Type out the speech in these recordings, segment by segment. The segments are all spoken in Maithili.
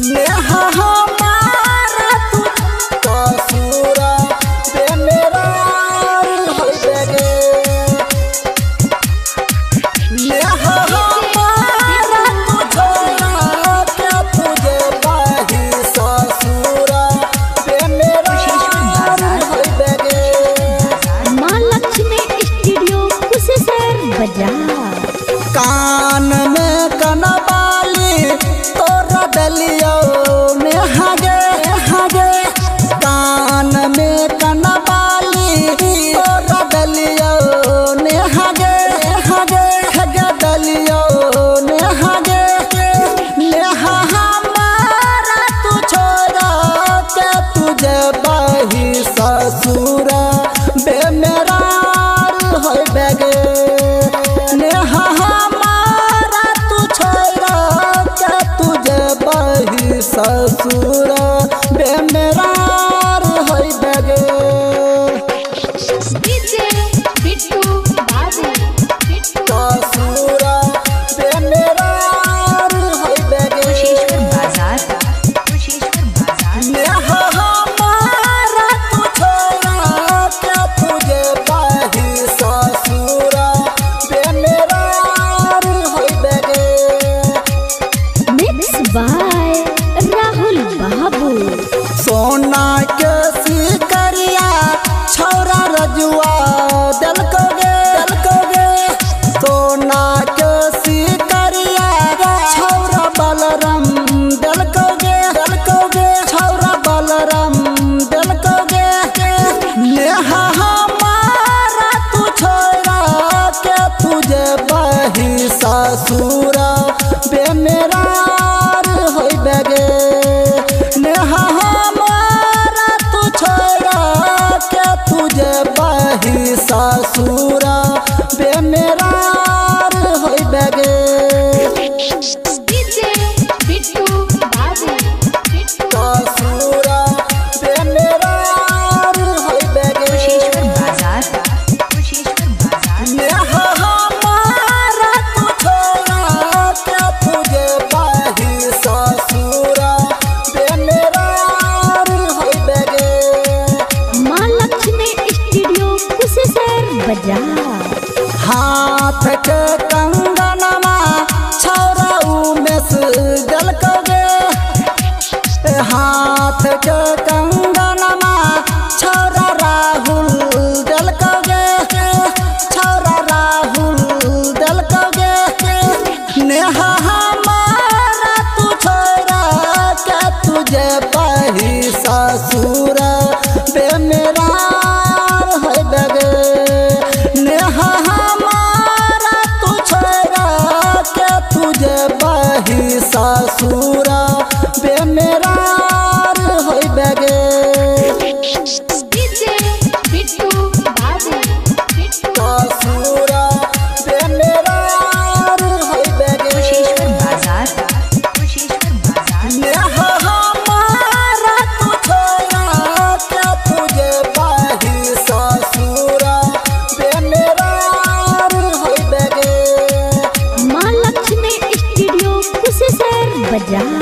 नेहा हमारा तू ससुर बेमेरा होइबे गे। नेहा हमारा तू छोड़ा के तुझे बाही ससुर बेमेरा होइबे गे। माँ लक्ष्मी स्टूडियो कुशेश्वर बाजार। कान में कनबाली तोरा डलियो नेहा गे गे। कान में कनबाली तोरा डलियो नेहा गे गे गे डलियो नेहा गे। नेहा हमारा तू छोड़ा के तुझे बाही ससुर बेमेरा होइबे गे। नेहा हमारा तू छोड़ा के तुझे बाही ससुर बेमेरा होइबे गे। डीजे बिट्टू बाबू ससुर बेमेरा होइबे गे। कुशेश्वर बाजार, कुशेश्वर बाजार। नेहा हमारा तू छोड़ा के तुझे बाही ससुर बेमेरा होइबे गे। मिक्स बाय राहुल बाबू। सोना के सिकरिया छौरा रजुआ देलको गे देलको गे। सोना के सिकरिया छौरा बलराम देलको गे देलको गे। छौरा बलराम देलको गे। नेहा हमारा तू छोड़ा के तुझे बाही ससुर बेमेरा होइबे गे। नेहा हमारा तू छोड़ा के तुझे बाही ससुर बेमेरा होइबे गे। डीजे बिट्टू बाबू ससुर बेमेरा होइबे गे। कुशेश्वर बाजार, कुशेश्वर बाजार। नेहा हमारा तू छोड़ा के तुझे बाही ससुर बेमेरा होइबे गे। माँ लक्ष्मी स्टूडियो कुशेश्वर बाजार। हाथ के कंगनमा छौरा उमेश देलको गे। हाथ के कंगनमा छौरा राहुल देलको गे। छौरा राहुल देलको गे। नेहा हमारा तू छोड़ा के तुझे बाही ससुर बेमेरा होइबे गे। नेहा हमारा तू छोड़ा के तुझे बाही ससुर बेमेरा होइबे गे। डीजे बिट्टू बाबू ससुर बेमेरा होइबे गे। कुशेश्वर बाजार, कुशेश्वर बाजार। नेहा हमारा तू छोड़ा के तुझे बाही ससुर बेमेरा होइबे गे। माँ लक्ष्मी स्टूडियो कुशेश्वर बाजार।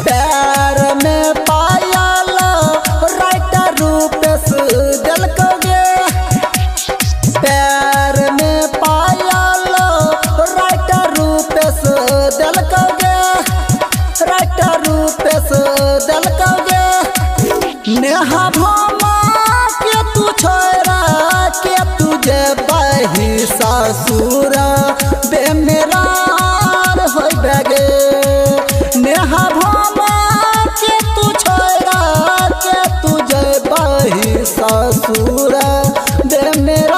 पैर में पायल राइटर रूपेश देलको गे। पैर में पायल राइटर रूपेश देलको गे। राइटर रूपेश देलको गे। नेहा भोमा के तू छोड़ा के तुझे बाही ससुर बेमेरा होइबे गे। नेहा भोमा के तू छोड़ा के तुझे बाही ससुर बेमेरा